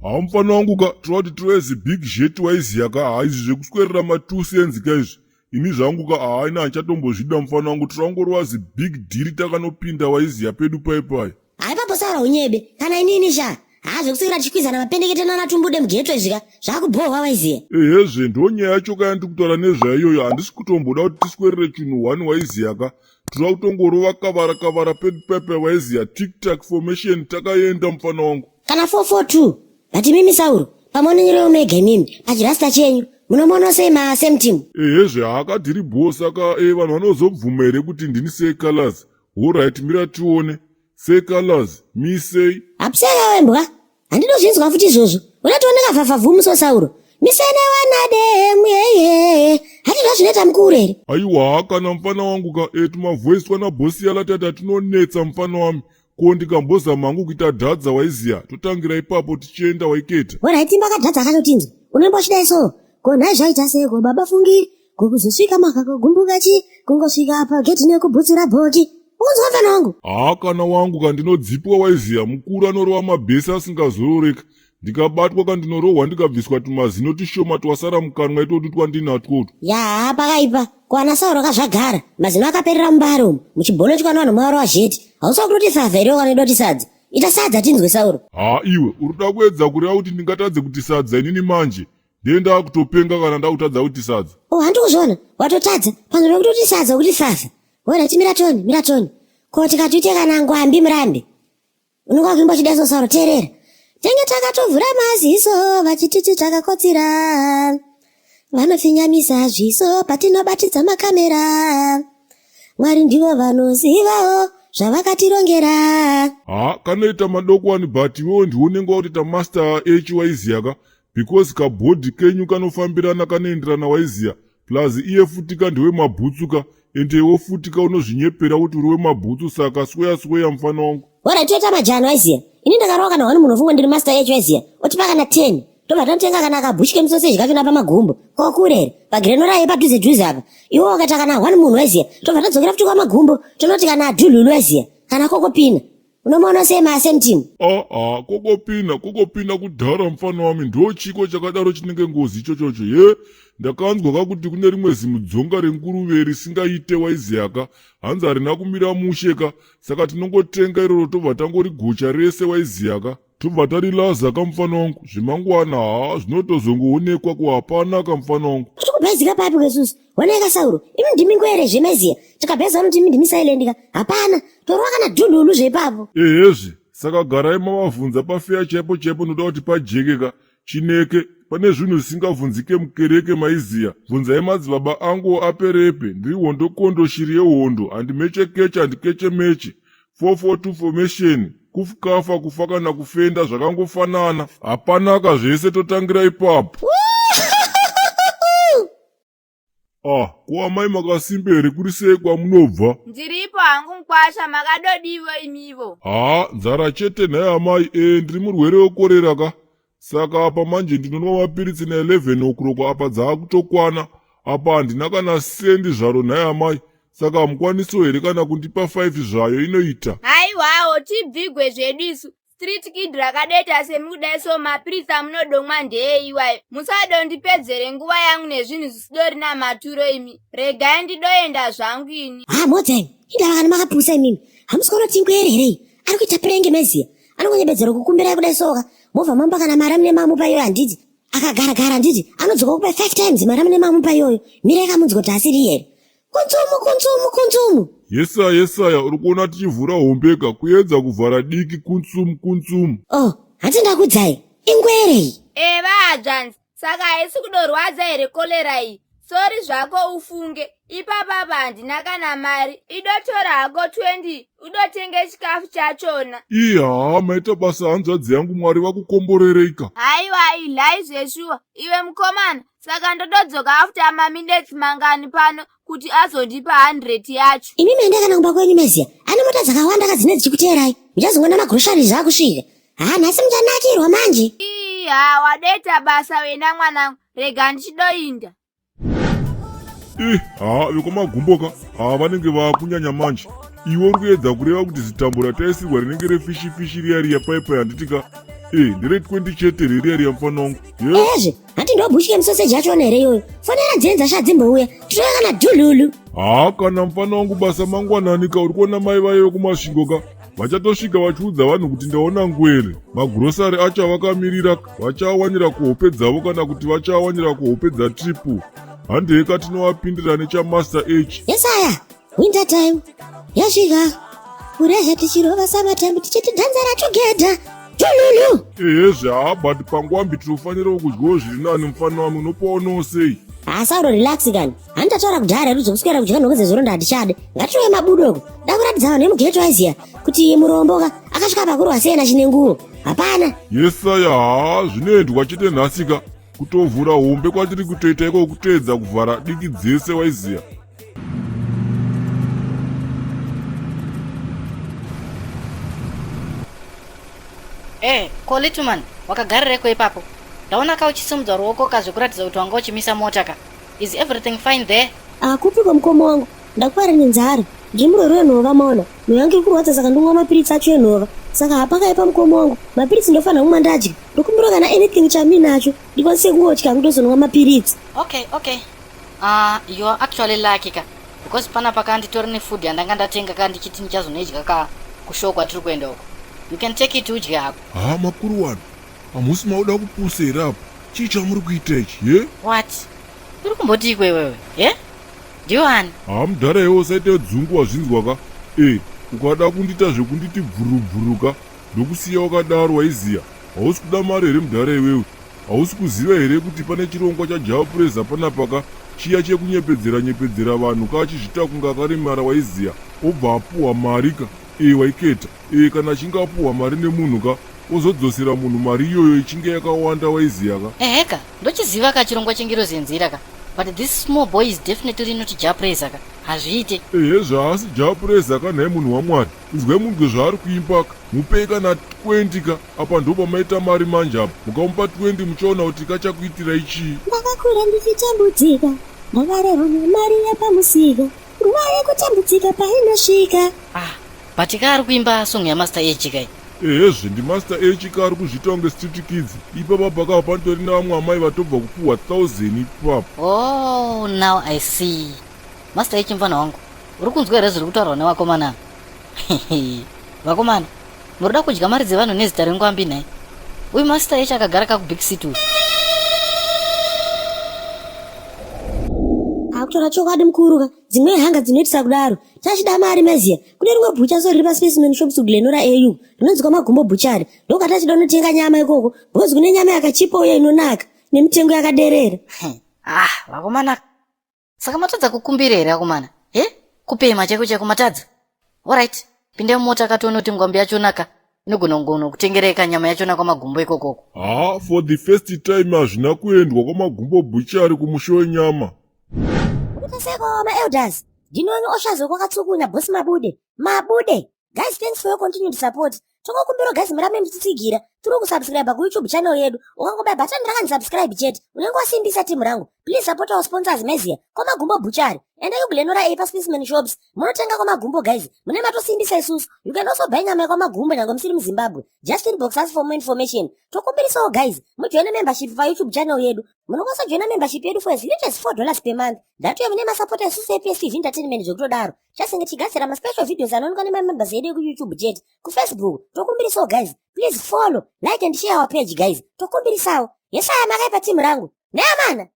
Haa mufana wangu ka tinoda kuti tirove zibig zhet waiziya ka haa izvi zvekuswerera ma2 cents ka izvi ini zvangu ka haa ini handichatombozvida mufana wangu tinoda zibig dhiri takanopinda waiziya pedu paipai. Haa ipapo saura unyebe kana inini sha haa zvekuswera tichikwizana mapendekete nana tumbude mugeto izvi ka zvakubhohwa waiziya. Ehezve ndonyaya yacho ka yandiri kutaura nezvayo iyoyo handisi kutomboda kuti tiswerere chinhu one waiziya ka Tinoda kutongorova kavara kavara pedu pepe waiziya tik tak formation takaenda mufana wangu. Kana 442 but imimi Sauro pamonenyerewo mega imimi pachirasta chenyu munomono sei ma same team. Ehezve haakadhiri bhoo saka e, vanhu vanozobvuma here kuti ndini sei colors horit mira tione sei colors mi sei. Hapuseka wembwa handidozvinzwa futi izvozvo unatooneka vhavhavhumu so sauro misene wanademu yeye hati zvazvinoita mukuru here aiwa kana mufana wangu ka e tumavoisi twana bhosi yalatata tunonetsa mufana wami ko ndikambozama hangu kuita dhadza waiziya totangira ipapo tichienda waiketa horaiti mbakadhadza kacho tinzwe unoimba uchidai so ko nhai zvaita seiko baba fungi ko kuzosvika makakogumbuka chi kungosvika pageti nekubhutsura bhoki ukunzwa mfana wangu haa kana wangu kandinodzipwa waiziya mukuru anorova mabhesi asingazororeka ndikabatwa kandinorohwa ndikabviswa tumazino tushoma twasara mukanwa itotu twandinatwo utu yaa pakaipa ko ana sauro kazvagara mazino akaperera mumbare umu muchibhonochwa nevanhu mavarova zheti hausa kutoti favha here wakanoida kuti sadza ita sadza tinzwe sauro haa iwe uri kuda kuedza kureva kuti ndingatadze kuti sadza inini manje Ndiye ndakutopenga kana ndakutadza kuti sadza. Oh, handi kuzviona. Watotadza. Panzvimbo pekutoti sadza kuti fafa. Wona ti mira toni, mira toni. Ko tikati uite kana ngwambi murambi. Unonga kuimba uchida sosaro teerera. Tenge takatovhura maziso vachititi takakotsira. Vanofinyamisa zviso patinobatidza makamera. Mwari ndivo vanozivawo zvavakatirongera. Ha, kanoita madokwani but iwewe ndiwe unenge wakutoita master H waiziya ka because kabhodhi kenyu kanofambirana kanoenderana waiziya plus iye futika ndewemabhutsu ka ende iwe futika unozvinyepera kuti uri wemabhutsu saka sweya sweya mufana wangu Ora toita majano waiziya ini ndakarova kana one munhu ofungwa ndiri master yacho waiziya otipa kana 10 tobva tanotenga kana kabhushi kemusoseji kachona pamagumbo kokure here pagirenora yepadhuze dhuze apa iwe wakaita kana one munhu waiziya tobva tadzokera futi kwamagumbo tonoti kana dhululu waiziya kana kokopina unomaona sei masame team aa kokopina kokopina kudhara mufana wami ndo chiko chakadaro chinenge ngozi ichochocho ye ndakanzwa kakuti kune rimwe zimudzonga renguruve risingaite waiziyaka hanzi harina kumira mushe ka saka tinongotenga iroro tobva tangorigocha rese waiziyaka tobva tarilaza kamufana wangu zvemangwana haa zvinotozongoonekwa ko hapana kamufana wangu tiri kubhaizika papi kwesusu Honai ka Sauro, imi ndimi ngwere zvemeziya. Tikabheza vanoti imi ndimi silent ka. Hapana, torova kana dhululu zveipapo. Ehezve, saka garai mavavhunza pafeya chaipo chaipo noda kuti pajeke ka. Chineke, pane zvinhu zvisingavhunzike mukereke maiziya. Bvunzai madzibaba angu aperepe, ndiri hondo kondo shiri yehondo, handimeche keche handikeche meche. 442 formation, kufukafa kufa kana kufenda zvakangofanana. Hapanaka zvese totangira ipapo. Ah, ko amai makasimba here kuri sei kwamunobva? Ndiripo hangu mkwasha makadodivo imivo. Haa, nzara chete nhai amai, eh ndiri murwere wekorera ka. Saka apa manje ndinonwa mapiritsi na 11 o'clock apa dzaakutokwana. Apa handina kana sendi zvaro nhai amai. Saka hamukwaniso here kana kundipa 5 zvayo inoita? Haiwawo tibvigwe zvedu isu. Street kid rakadeta semi kudai so mapiritsi amunodomwa ndeei iwayo musadondipedzere nguva yangu nezvinhu zvisidorina maturo imi regai ndidoenda zvangu ini ha modza imi indava kana makapusa imimi hamusi kuona kuti ingwere here iyi ari kuita purenge meziya anongonyebedzera kukumbirai kudai soka movha mamupa kana mari amune mamupa iyoyo handiti akagara gara handiti anodzoka kupa five times mari amune mamupa iyoyo mirai kamunzwa kuti asiri here Kunzumu, kunzumu, kunzumu. Yesaya, yesaya, uri kuona tichivhura hombeka, kuedza kuvhara diki, kunsumu, kunsumu. Oh, hanti ndakudzai. Ingwere iyi. Eva hadzvanzi, saka haisi kudorwadza here kolera iyi? Sori zvako ufunge, ipapa apa handina kana mari. Idotora hako 20 udotenge chikafu chachona. Ii haa maita basa hanzvadzi yangu Mwari vakukomborereika. Haiwa ilai zveshuwa. Iwe mukomana, saka ndododzoka after maminutes mangani pano kuti azondipa 100 yacho imi maenda kana kumba kwenyu meziya ane mota dzakawanda ka dzine dzichikuteerai muchazongoona magroceries akusvika haa nhasi muchanakirwa manje ii haa wadoita basa wena mwanangu rega ndichidoinda ih haa vekwamagumboka haa vanenge vaakunyanya manje iwe uri kuedza kureva kuti zitambo rataisirwa rinenge refishi fishi riya riya paipai handiti ka. E ndere 20 chete reriya riya mufana wangu. Ezve hanti ndobhushike musoseji yachona here iyoyo? Fonera dzenza sha dzimbouya titouya kana dhululu. Haa kana mufana wangu basa mangwanani ka uri kuona mai vayo vekumasvingo ka vachatosvika vachiudza vanhu kuti ndaona ngwere. Magurosari acho avakamirira vachaawanira kuhope dzavo kana kuti vachaawanira kuhope dzatriple. Handei ka tinovapindira nechamaster H. Yesaya winter time yasvika kurezha tichirova samatambi tichiti dhanzara together dhululu. Ehezve haa but pangwambi tinofanirawo kudyawo zviri nani mufana wami unopaonawo sei? Haa Sauro relax kani handitataura kudhara rudzo kuswera kudya nhoko dzezuro handichade ngatirove mabudo da kuratidza vanhu vemugeto aiziya kuti murombo ka akasvika pakurwa sena chine nguo hapana. Yesaya haa zvinoendwa chete nhasi ka kutovhura hombe kwatiri kutoita iko kutoedza kuvhara diki dzese waiziya. Eh, ko little man, wakagarireko ipapo? Ndaona ka uchisimudza ruoko ka zvekuratidza kuti wanga uchimisa mota ka. Is everything fine there? Kupiko mukoma wangu ndakwara nenzara ndiri murwere wenhova maona mwoyo yangu iri kurwadza saka ndomwa mapiritsi acho enhova saka hapakaipa mukoma wangu mapiritsi ndofanira kumwa ndadya ndokumbira kana anything chamuinacho ndikwanise kungodya ndozonwa mapiritsi. Okay, okay. You are actually lucky ka because panapa ka nditori nefood yandanga ndatenga ka ndichiti ndichazonoidya ka kushow kwatiri kuenda uko. You can take it udye hako. Haa makuru wani hamusi mauda kupusa here apa chii chamuri kuita ichi ye? What? Uri kumbotiiko iwewe? Ye? Ndiwe ani? Haa mudhara iwe usaite dzungu wazvinzwa ka e ukada kundiita zvekunditi bvurubvuruka ndokusiya wakadaro waiziya hausi kuda mari here mudhara iwewe hausi kuziva here kuti pane chirongwa chaJah panapa ka chiya chekunyepedzera nyepedzera vanhu ka achizviita kunge akaremara waiziya obva apuhwa mari ka e waiketa e kana achinge apuhwa mari nemunhu ka ozodzosera munhu mari iyoyo ichinge yakawanda waiziya ka. Eheka, ndochiziva ka chirongwa chengirozi yenzira ka. But this small boy is definitely not Jah Prayzah ka. Hazviite. Ehe zvaasi Jah Prayzah ka nhai munhu wamwari inzwai munzwe zvaari kuimba ka mupei kana 20 ka apa ndo pamaita mari manje apa mukamupa 20 muchaona kuti kachakuitirai chii. Ndakakura ndichitambudzika ndakarerwa nemari yepamusika nguva yekutambudzika painosvika. Ah, but ka ari kuimba song yaMaster H kai. Ehezve ndiMaster H ka ari kuzviita kunge street kids ipapa pakava panotori nevamwe amai vatobva kupuhwa 1000 ipapo. Oh, now I see. Master H mfana wangu, uri kunzwa here zviri kutaurwa nevakomana? Vakomana, munoda kudya mari dzevanhu nezita rengwambi nhai? Uyu Master H akagara ka kubig city uyu. Akutora chokwadi mukuru ka dzimwe hanga dzinoitisa kudaro tachida mari maziya kune rimwe bhucha so riri paspecimen shops kuGlenora AU rinonzi kwamagumbo bhuchari ndokatachida unotenga nyama ikoko because kune nyama yakachipa uye inonaka nemitengo yakaderera. Ah, vakomana. Saka matadza kukumbira here akomana? He? Kupema chaiko chaiko matadza. Alright. Pindai mumota akatoona kuti ngwambi yachonaka. Inogona kugona kutengereka nyama yachona kwamagumbo ikokoko. Haa for the first time hazvina kuendwa kwamagumbo bhuchari kumusha wenyama. Kutaseko maelders ndinoni oshazo kwakatsukunya bosi mabude mabude guys thanks for your continued support tokokumbira guys murambe muchitsigira tiri kusubscribe kuyoutube channel yedu ukangobaya button rakanzi subscribe chete unenge wasimbisa timu rangu please support our sponsors mezia kwamagumbo bhuchari enda kuGlenora A paspecimen shops munotenga kwamagumbo guys mune matosimbisa isusu you can also buy nyama yekwamagumbo nyange musiri muzimbabwe just inbox us for more information tokumbirisawo guys mujoine membership payoutube channel yedu munokwanisa kujoina membership yedu for as little as $4 per month ndatuye mune masapota isusu ePSTV entertainment zvekutodaro chasinge tichigadzira maspecial videos anoonekwa nemamembers edu ekuyoutube chete kufacebook tokumbirisawo guys please follow like and share our page guys tokumbirisawo yesaya makaipa timu rangu neamana.